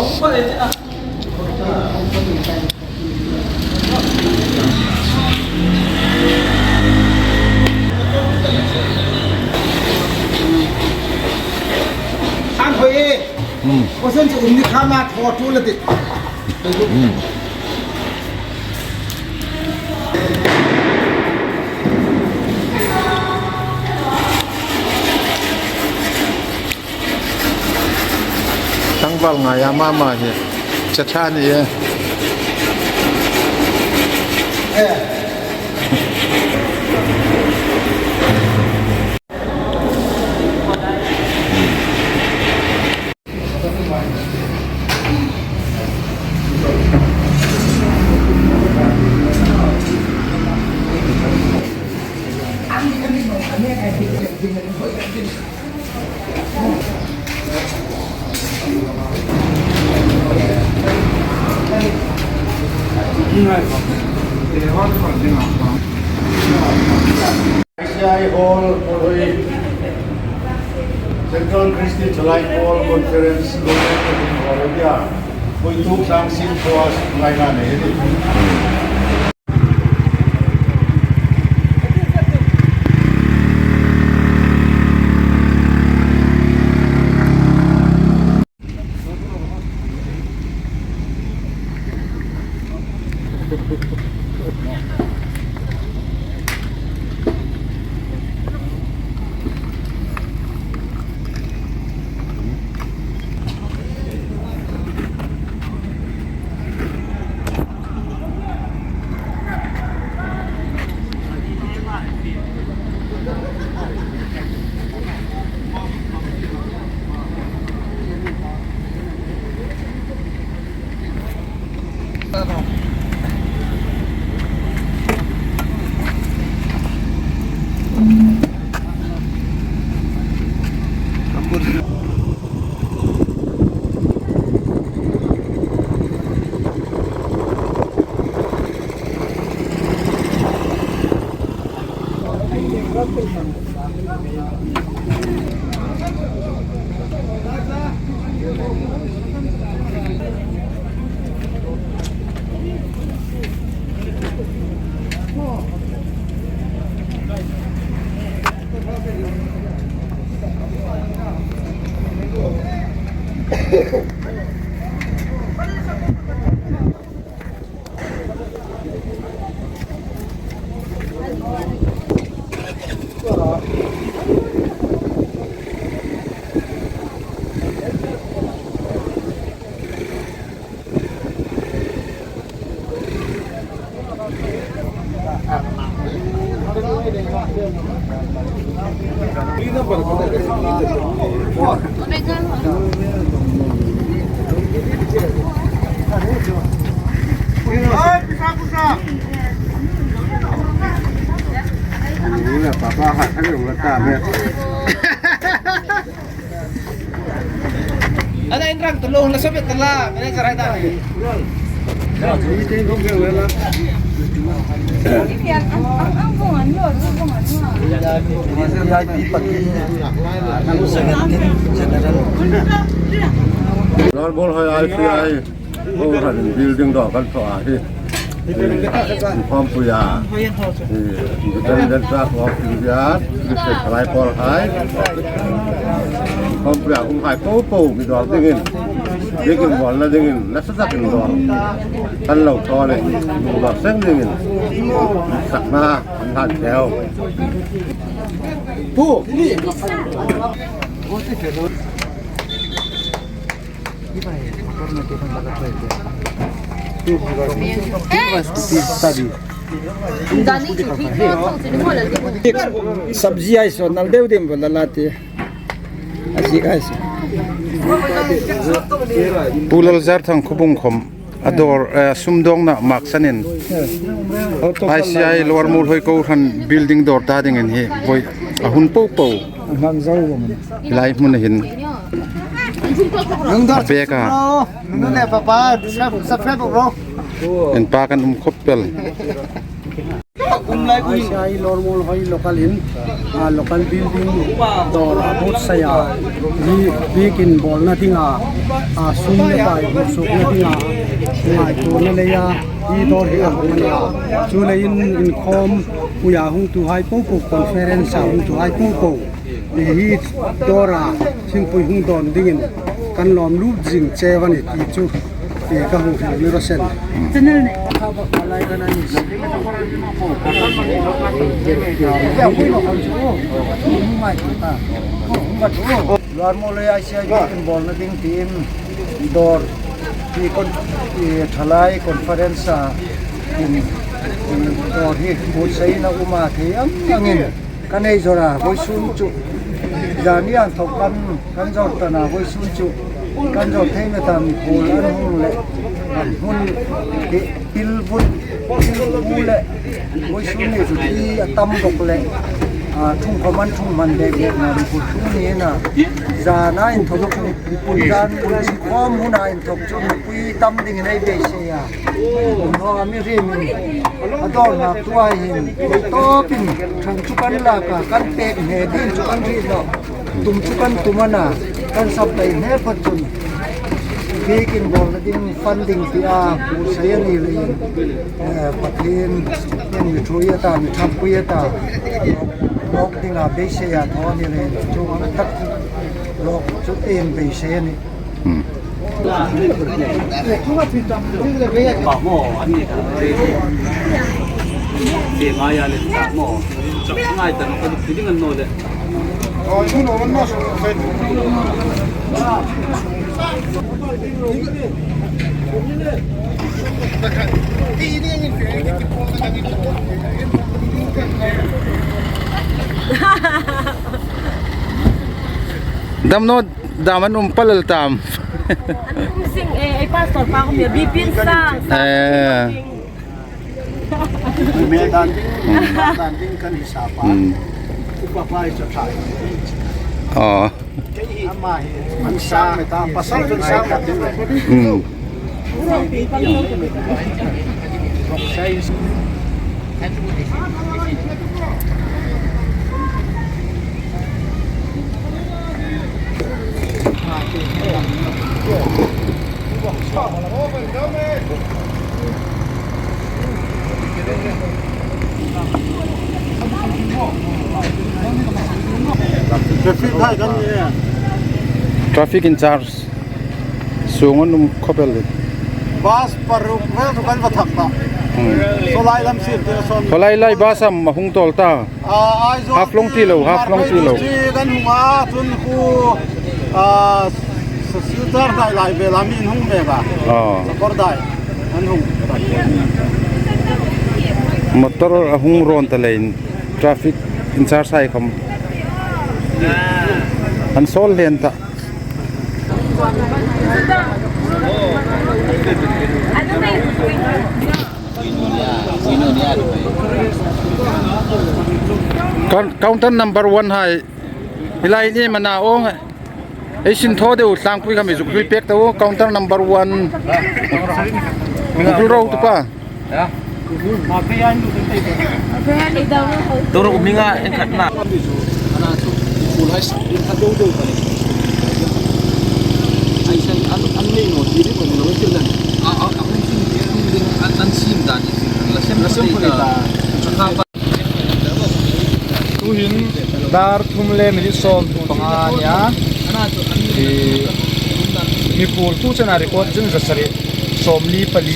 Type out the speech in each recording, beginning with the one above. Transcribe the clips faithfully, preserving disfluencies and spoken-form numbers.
An hoi e. Hmm. Ko sen chu um ni kha ma thaw tu la ti. Hmm. Tlangval ngai a mama hi. Cha tha ni e. I C I Hall, Muolhoi, Central Christian Thalai Pawl Conference, Hall area. Koi tuk sang sin khuas lai na ne. Ana inrang tulung na sobet tala, manager hai ta. Normal hai I C I. Kohran building dawr kan thaw a hi. Inkhawmpuia, Independent Trust of India, Christian Thalai Pawl hai. Inkhawmpuia um hai po po mi dawr dingin, bikin bawlna dingin, nasa takin dawr kan lo thaw le, mi dawr seng dingin, sakna an han theo. Pu, Sabji ai so nal deu dem bol la ti. Asi ai so. Pu Lalzarthang Khawbung khom. A dawr, eh, sumdawngna maksanin. I C I Lower Muolhoi kohran building dawr ta dingin hi voi a hun po po. Hi lai hmuna hin. Nung dawr pek a. Nung le papa, subscribe, subscribe ro. Inpak an um khop el. Kum lai ku hin. Asia hi Lormuolhoi local in, a, local building dawr a buotsai a. Hi biekin bawlna dinga, a, sum le pai buotsukna dinga ngaituona leia hi dawr hi a hung a nih a. Chuleiin inkhawmpuia hungtuhai popo, conference-a hungtuhai popo, hi dawra thingpui hung dawn dingin kan lawm lut zing cheu a nih ti chu, e, ka hung hril ni raw se. Lormuolhoi Asia biekin bawlna ding tiin dawr hi kon, hi thalai conference-a in, in dawr hi buotsaina um a, thei ang angin kan hei zawr a, vawisun chu zani inthok kan, kan zawr ta a, vawisun chu kan zawr thei met a, mipuol an hung le, an hmun hi pilvut, pilvut le, vawisun ni chu hi a tam bawk le, a, ṭhung khawm an ṭhung hman dek dek a, mipuol ṭhung ni a, zana inthok chu, zan inkhawm huna inthok chu mipui tam dingin ei beisei a. Naw, a mi hrimin a dawr hak tuai hin tawpin ṭhang chu kan lak a, kan pek hne ding chu kan hriet nawh. Tum chu kan tum a na, kan sap pei hne phawt chun biekin bawlna ding funding tia buotsai a ni leiin, eh, Pathien in mi ṭhuoi a ta, mi ṭhangpui a ta, nawk dinga beisei a thaw a ni leiin chuong ang tak nawk chu ei beisei a nih. Hmm. Dam naw, dam an um palal tam. An um sing, eh, eh, pastor pa khawm hi a bik pin sang, sang. Eh. Me dan ding, dan ding kan hisap a. Hmm. Upa pa hi chu thai. Oh. Kei hi ama hi an sang met a, pasal chun sang met ding. Hmm. Traffic hai kan ni. Traffic in charge. Sung an um khawp el. Bus paruk vel chu kan va thak ta. Hmm. Khawlai lam sir te sawn. Khawlai lai bus am a hung tawl ta. Ah, Aizawl Haflong ti lo, Haflong ti lo. Chi kan hung a, chun khu, ah, Silchar hnai lai vela mi an hung mek a. Ah. Sakawrdai an hung. Motor a hung rawn ta leiin traffic in charge hai khawm an sawl hlen ta. Coun-, counter number one hai. Hi lai ni mana ong. Ei sin thaw deu tlangpui kha mi zuk hril pek ta u. Counter number one. Zuk hril ro tu pa. Tura uminga en khat na. Ana chu, pul hai sak, in khat deu deu kha ni. Ai san an, an nei no, ti ni ko ni lo, ti dan. A, a, a hung sin, ti ding, an, an sin dan, la sem, la sem ko ni ta. Tuhin dar thum le minute sawm panga a nia. I, mipuol tu chena record chun zasari sawmli pali.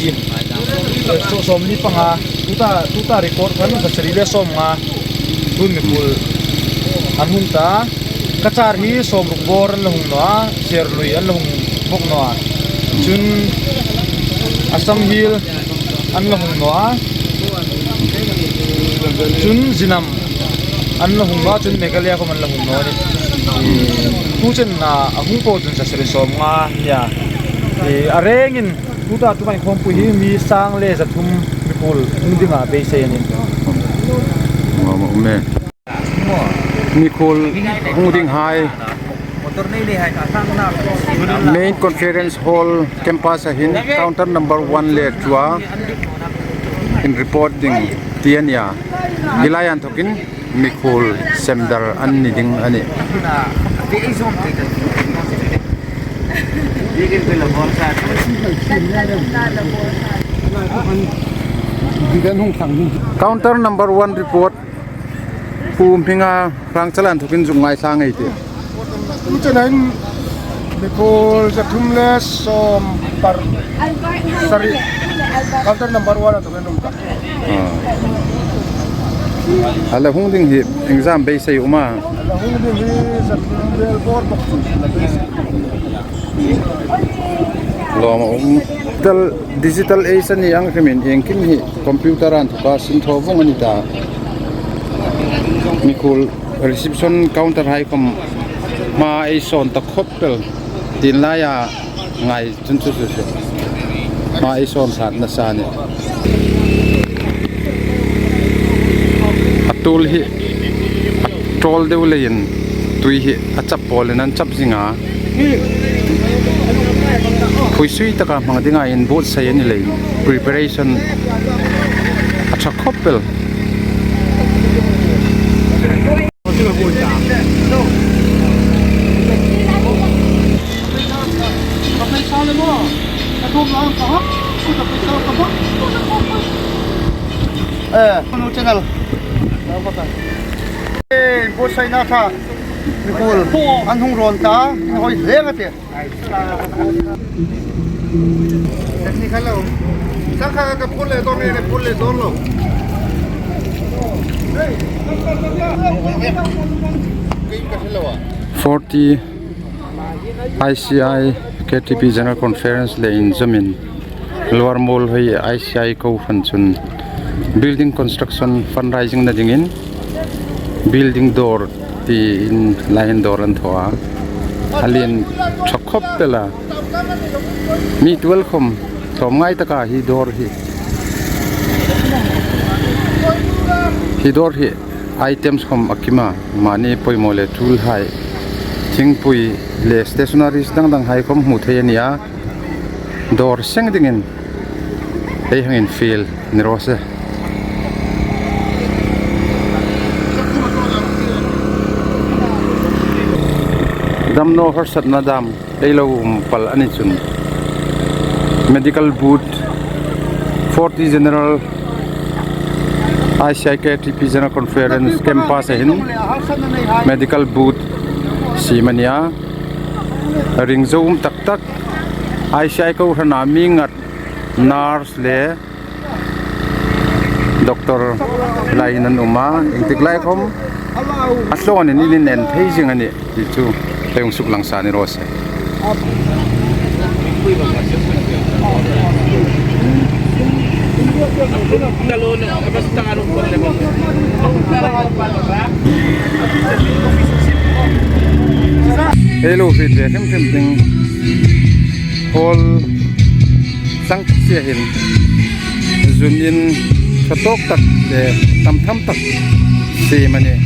So, sawmli panga. Tuta, tuta record khan zasari le sawmnga. Tun mipuol an hung ta. Cachar hi sawmruk bawr an la hung naw a, Serlui an la hung bawk naw a. Chun Assam Hill an la hung naw a. Chun Zinam an la hung naw a, chun Meghalaya khawm an la hung naw a nih. Tu chen a, a hung po chun zasari sawmnga a nia. E, a rengin tuta tu kan inkhawmpui hi mi sang le zathum mipuol hung dinga beisei a nih. Ngam a um e. Mipuol hung dinghai Main Conference Hall campus-a hin counter number one le two-a hin report ding ti a nia. Hi lai inthokin mikhuol semdar an ni ding a nih. Counter number one report. Pu Hminga Rangchal inthokin zuk ngaithla ngei ei tih. Tu chenin mikhuol za thum le sawm par sari. Counter number one a inthokin um ta. A la hung ding hi exam beisei um a. A la hung ding hi za thum le bawr bawk chu. Lawm a um. Digital, digital age a ni ang hrimin iengkim hi computer inthoka sin thaw vong a ni ta. Mikhuol reception counter hai khom hma ei sawn ta khop el. Tin laia ngai chun chu chu chu. Hma ei sawn tlat nasa a nih. A tul hi a ṭawl deu leiin tui hi a chap bawlin an chap zing a. Phuisui taka hmang dinga inbuotsai a ni leiin preparation a ṭha khop el. Eh, Manu Channel. Eh, inbuotsaina ṭha. Mikhuol an hung rawn ta, inhawi hle a tih. Forty I C I K T P General Conference le inzawmin Lower Muolhoi I C I kohran chun building construction fundraising-na dingin building dawr tiin laiin dawr an thaw a. A lien ṭha khop el a. Mi twelve khom thawm ngai taka hi dawr hi. Hi dawr hi items khom a kim a, mani poimaw le tul hai, thingpui le stationaries dang dang hai khom hmu thei a ni a. Dawr seng dingin ei hang infiel ni raw se. Damnaw harsatna dam ei lo um pal a ni chun medical booth forty General I C I K T P General Conference campus-a hin medical booth siem a ni a. Ring zo um tak tak I C I kohrana mi ngat nurse le doctor lai hin an um a, iengtik lai khom a tlawnin in en thei zing a nih ti chu ei hung suklang sa ni raw se. Ei lo hriet ve hrim hrim ding. Hall sang tak sia hin zun in ṭha tawk tak le tam tham tak siem a nih.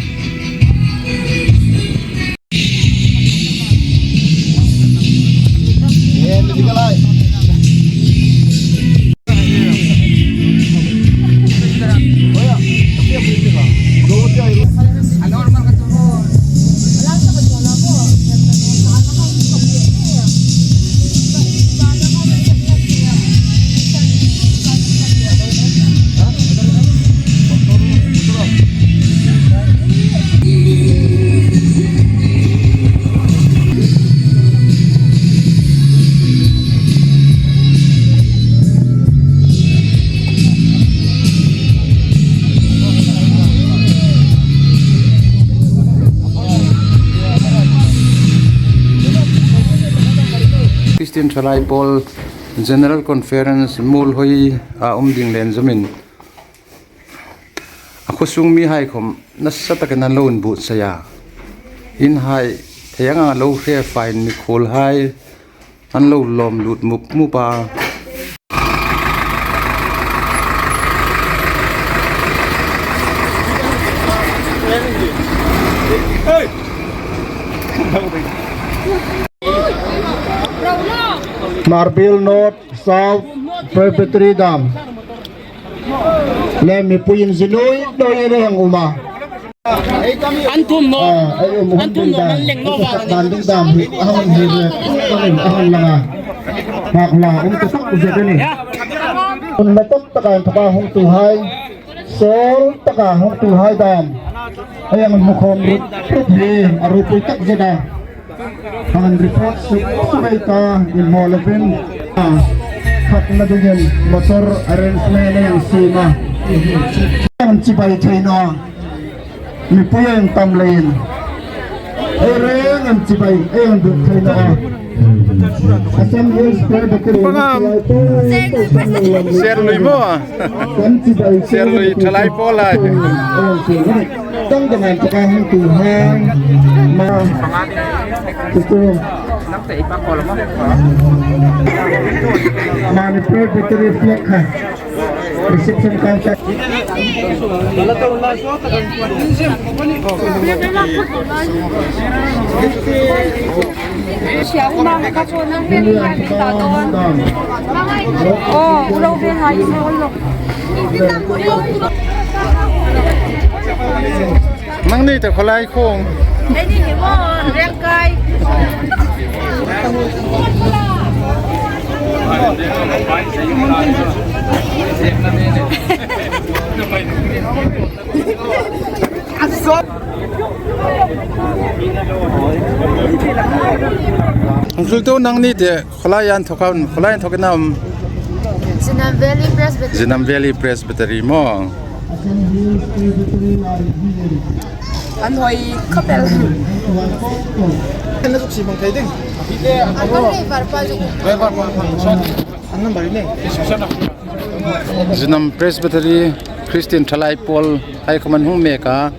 Christian Thalai Pawl General Conference Muolhoi-a um ding le inzawmin a khawsung mihai khom nasa takin an lo inbuotsai a. Inhai thei ang ang a lo hre fain mikhuolhai an lo lawm lut mup mup a. Hmarbiel North South Presbytery dam. Le mipuiin zi nuoi nuoi ei hang um a. An tum naw. Ah, ei um hun ding dam. An leng naw vang a nih. Dan ding dam hi a hung hi le. A hung lang a. Hak la um ka tak zet a nih. Hun la tak taka inthoka hungtuhai. Sawl taka hungtuhai dam. Ei hang hmu khawm rut rut hi a ropui tak zet a. Hang report suk suk ei ta, inhmaw lovin. Ah, khatna dingin motor arrangement ei hang siem a. Hang chibai thei naw. Mipui ei hang tam leiin. Ei reng hang chibai, ei hang duh thei naw. Assam Hills Presbyterian. Ser lui maw? Ser lui thalai pawl lai. Tang dang an taka hungtuhai. Ma. Tutu. Mani Presbytery flag kha. Reception counter. Nangni te khawlai khawng. Ei ni hi maw, rengkai. Hung hril tu nangni te khawlai an thawk a, khawlai an thawk in a um. Zinam Valley Presbytery. Zinam Valley Presbytery maw. An hoi khawp el. An zuk si mang thei ding. An hoi var pa zuk. Var pa, var pa. An number ne. Zinam Presbytery Christian Thalai Pawl hai khawm an hung mek a.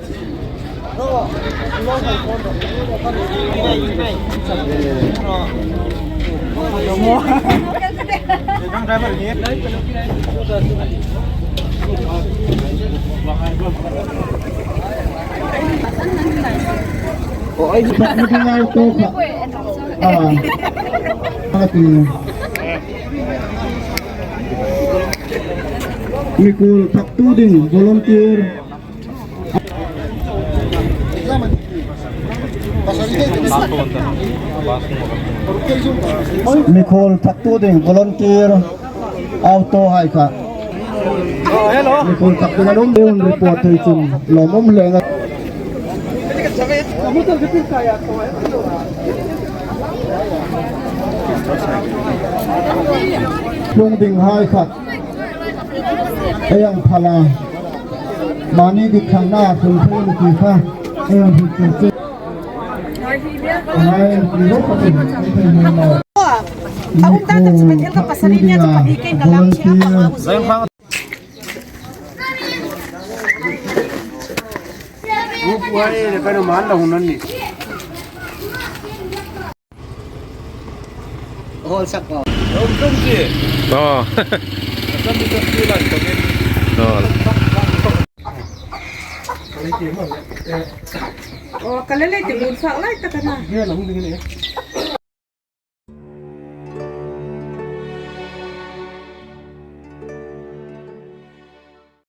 Mikul thaktu ding volunteer. Mikul thaktu ding volunteer auto hai kha. Mikul thaktu ding an um ding report thei chun lawmum hle nga. Tlung ding hai kha. Ei hang phal a. Mani dik khang na tlung thei ni ti kha. Ei hang dik khang che. Ei hang dik khang che. A um ta ta chu Bethel ka pasal ni a chu pahni kei ka lam che a ka ma. Rupuai le ka nu man la hun an ni. Hol sak ko. Rom tum ji. To. Rom tum ji lan to ke. To. O, ka le le ti bun sak lai ta ka na. Ye la hun ni.